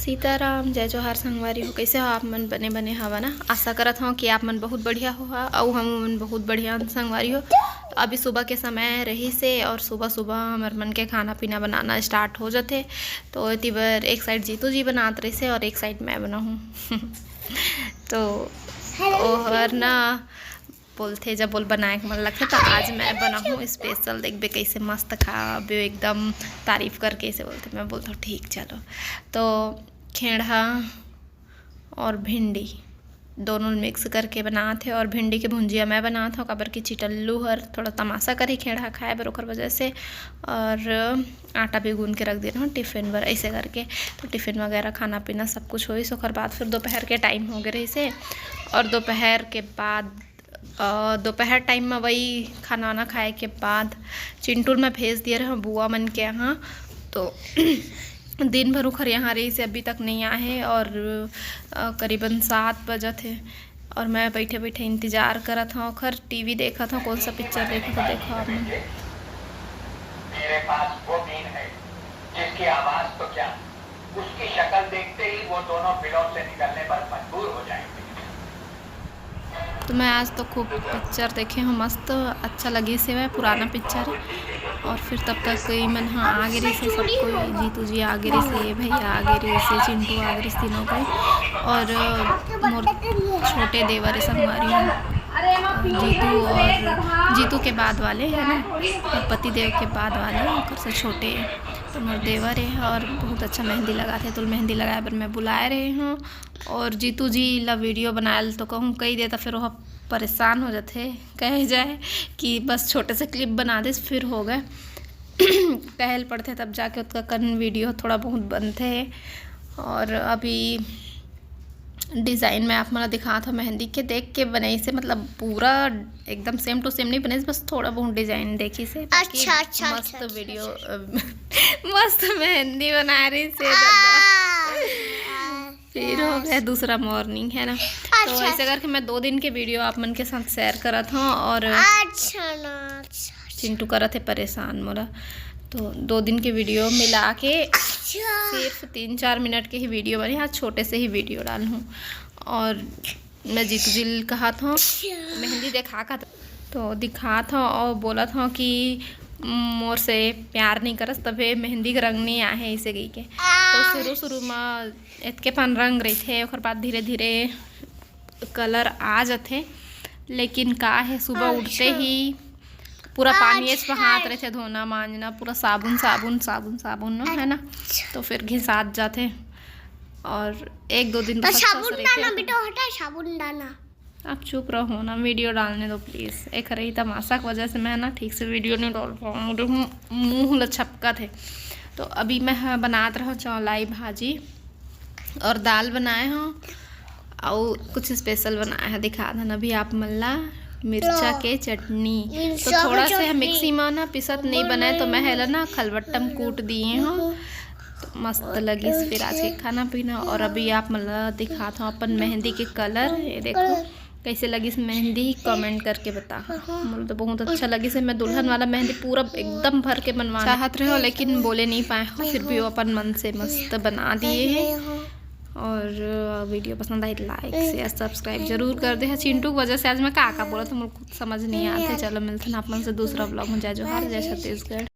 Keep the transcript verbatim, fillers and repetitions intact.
सीताराम, जय जोहार संगवारी हो। कैसे हो आप मन? बने बने हवा ना? आशा करत हव कि आप मन बहुत बढ़िया हो हा, अउ हम मन बहुत बढ़िया हन संगवारी हो। तो अभी सुबह के समय रहिस हे और सुबह सुबह हमर मन के खाना पीना बनाना स्टार्ट हो जाथे। तो एती बर एक साइड जीतू जी बनात रहिस हे और एक साइड मैं बनाहूँ। तो ओहर ना बोलथे, जब बोल बनाए के मन लगथे, तो आज मैं बनाहूँ स्पेशल। देखबे कैसे मस्त खाबे, एकदम तारीफ करके ऐसे बोलथे। मैं बोलथों ठीक चलो। तो खेड़हा और भिंडी दोनों मिक्स करके बनात हे और भिंडी के भुंजिया मैं बनात हव, काबर कि चिटल्लू हर थोड़ा तमाशा करही खेड़हा खाए बर, ओकर वजह से। और आटा भी गूंद के रख दे रहूँ टिफिन बर, ऐसे करके। तो टिफिन वगैरह, खाना पीना सब कुछ होइस। ओकर बाद फिर दोपहर के टाइम हो गए रहिस हे और दोपहर के बाद अ, दोपहर टाइम में वही खाना वाना खाए के बाद चिंटू ल मैं भेज दिए रहूँ बुआ मन के यहाँ। तो दिन भर उखर यहाँ रहिस हे, अभी तक नहीं आए हे और अ, करीबन सात बजत हे और मैं बैठे बैठे इंतजार करत हव ओखर, टीवी देखत हव, कौन सा पिक्चर देखत हव, देखो आप मन। मेरे पास वो दिन है जिसकी आवाज तो क्या, उसकी शक्ल देखते ही वो दोनों बिलों से निकलने पर मजबूर हो जाएंगे। तो मैं आज तो खूब पिक्चर देखे हूँ, मस्त अच्छा लगिस हे, पुराना पिक्चर। और फिर तब तक ई मन ह आ गे रहिस हे, सब कोई, जीतू जी आ गे रहिस हे, भैया आ गे रहिस हे, चिंटू आ गे रहिस, तीनों कोई। और मोर छोटे देवर हे संगवारी हो, जीतू और जीतू के बाद वाले है ना, और पति देव के बाद वाले, ओकर से छोटे। तो मोर देवर हे और बहुत अच्छा मेहंदी लगाथे, तो मेहंदी लगाए बर मैं बुलाए रहे हूँ। और जीतू जी ला वीडियो बनाए ल तो कहूँ कही देता, फिर वह परेशान हो जाथे, कहे जाए कि बस छोटे से क्लिप बना दे, फिर हो गए। कहे ल पड़थे तब जाके ओतका कन वीडियो थोड़ा बहुत बनथे। और अभी डिज़ाइन मैं आप मन ला दिखात हव, मेहंदी के देख के बनाइस हे, मतलब पूरा एकदम सेम टू सेम नहीं बनाइस, बस थोड़ा बहुत डिज़ाइन देखिस हे, बाकी अच्छा, अच्छा, मस्त अच्छा, अच्छा, वीडियो, अच्छा। अ, मस्त मेहंदी बनाए रहिस हे दादा। आ, फिर हो गया दूसरा मॉर्निंग, है ना? तो अच्छा। ऐसे करके मैं दो दिन के वीडियो आप मन के साथ शेयर करत हूँ और अच्छा ना, अच्छा, अच्छा। चिंटू करत हे परेशान मोला, तो दो दिन के वीडियो मिला के अच्छा। सिर्फ तीन चार मिनट के ही वीडियो बने, आज छोटे से ही वीडियो डालहूँ। और मैं जीतू जी ल कहत हूँ, अच्छा। मेहंदी देखा कहत, तो दिखात हूँ और बोलत हूँ कि मोर से प्यार नहीं करस, तभे मेहंदी के रंग नहीं आए हे, ऐसे कही के। तो शुरू शुरू में एतके पन रंग रहिथे, ओकर बाद धीरे धीरे कलर आ जाथे। लेकिन का हे, सुबह उठते ही पूरा पानी एच पहात रहिथे, धोना मांजना पूरा साबुन, साबुन, साबुन, साबुन, न, है ना? अच्छा। तो फिर घिसात जाथे और एक दो दिन तो बस अच्छा से साबुन रहिथे। दाना बेटा हटा, साबुन दाना। आप चुप रहो ना, वीडियो डालने दो प्लीज। एक रही तमाशा की वजह से मैं ना ठीक से वीडियो नहीं डाल पाऊँ, मुँह ल छपकत हे। तो अभी मैं ह-, बनात रहो चौलाई भाजी और दाल बनाए हव, अउ कुछ स्पेशल बनाए हव, दिखा देन अभी आप मन ला। मिर्चा के चटनी, तो थोड़ा से हम मिक्सी में ना पिसत नहीं बनाए, तो मैं हेला ना खलबट्टा में कूट दिए हव, तो मस्त लगिस फिर आज के खाना पीना। और अभी आप मन ला दिखात हव अपन मेहंदी के कलर, ये देखो। कैसे लगिस मेहंदी, कमेंट करके बता। मोला तो बहुत अच्छा लगिस हे। मैं दुल्हन वाला मेहंदी पूरा एकदम भर के बनवाना चाहत रहे हव, लेकिन बोले नहीं पाए हव, फिर भी वो अपन मन से मस्त बना दिए हे। और वीडियो पसंद आए तो लाइक, शेयर, सब्सक्राइब जरूर कर दे। चिंटू की वजह से आज मैं का का बोलत हव, मोला खुद समझ नहीं आत हे। चलो मिलथन आप मन से दूसरा ब्लॉग में। जय जोहार, जय छत्तीसगढ़।